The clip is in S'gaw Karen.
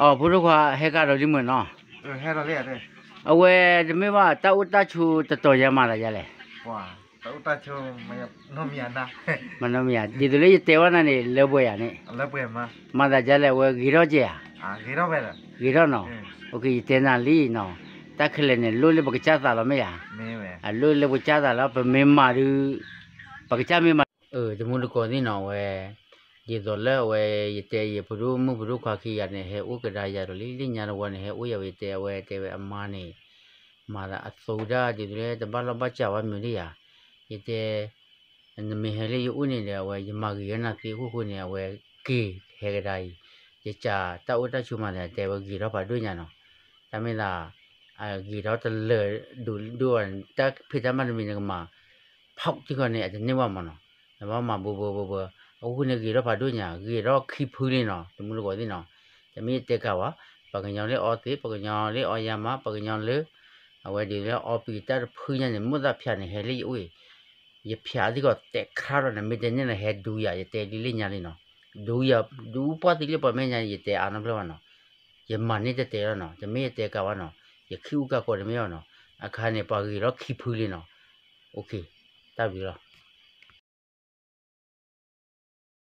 အဖိဒိၣ်ခွါ ဟဲကဒီးလံမုၢ်နီၤ, အဝဲတမ့ၢ်ဘၣ် တၢ်အိၣ်တၢ်ဆိးတတီၤယၤမၤသးဒ်လဲၣ်, မၤနီတမံၤဧါ, ဒ်သိးလၢယတဲဝဲနၤန့ၣ် လၢပှဲၤယၤန့ၣ်, မၤသးဒ်လဲၣ် အဝဲဂ့ၤထီၣ်ကဲဧါ, ဂ့ၤထီၣ်နီၤ, ယတဲနၤလံနီၤ, တၢ်ခဲလၢာ်န့ၣ်လိၣ်လၢပကစၢ်သးလီၤမ့ၢ်ဧါ, အလိၣ်လၢပကစၢ်သးလီၤ ပမ့ၢ်မၤဒုး, ပကစၢ်မ့ၢ်မၤ တမူတကိးသ့ၣ်နီၤ အဝဲ, ဒ်သိးလၢအဝဲ ယတဲယဖိဒိၣ်မုၣ်ဖိဒိၣ်ခွါခံဂၤန့ၣ် ဟဲအိၣ်ကဒါယၤဒီးလံ လၢညါတဝီန့ၣ် ဟဲအိၣ်ယၤဝဲ ယတဲအဝဲတဲဝဲအမါန့ၣ်, မၤသးအသိဒၣ်ဒ်သိးလၢတဘၣ်လီၢ်ဘၣ်စးဝဲမုာ်ဒံးယၤ, ယတဲ နမ့ၢ်ဟဲလၢယအိၣ်န့ၣ်ဒီး အဝဲယမၤဂ့ၤဝဲနၤသ့အဃိဃိန့ၣ် အဝဲက့ၤဟဲကဒါအံၤ, ယစးတၢ်အိၣ်တၢ်ဆိးမၤသးတဲဝဲဂ့ၤထီၣ်ဖးဒိၣ်ညါနီၤ, တၢ်မ့ၢ်သး ဂ့ၤထီၣ်တလၢာ်ဒိၣ်ဒိၣ် တၢ်ဖံးတၢ်မၤတမံၤနကမၤ ဖီၣ်ထံကီၢ်န့ၣ် အတန့ၢ်ဘၣ်မးနီၤ, နဘၣ်မၤဘိဘိဘိဘိ, အဃိန့ၣ်ဂ့ၤထီၣ်ဖးဒိၣ်ညါ ဂ့ၤထီၣ်ခံဖုလံနီၤ တမူတကိးသ့ၣ်နီၤ, တမ့ၢ်ယတဲကးဝဲ, ပှၤကညီလၢအီသံး ပှၤကညီလၢအီယါမး ပှၤကညီလၢ အဝဲဒ်လၢအီပံၤတၢ်တဖုညါန့ၣ် မိၣ်သးဖၠးန့ၣ် ဟဲလၢယအိၣ်အံၤ, ယဖၠးသံကီးတဲခါထီၣ်န့ၣ် မ့ၢ်တဲန့ၣ်န့ၣ် ဟဲဒူယၤ ယတဲလံလၢညါလံနီၤ, ဒူယၤ ဒူပှၢ်သံလၢပှၤမဲာ်ညါ ယတဲအါနီတဖျၢၣ်ဘၣ်နီၤ, ယမၤန့ၢ်တတဲလီၤနီၤ, တမ့ၢ်ယတဲကးဝဲနီၤ, ယခံအူကးကိးတမ့ၢ်ဘၣ်နီၤ, အခါန့ၣ် ပှၤဂ့ၤထီၣ်ခံဖုလံနီၤ, တၢ်ဘျုးလီၤ.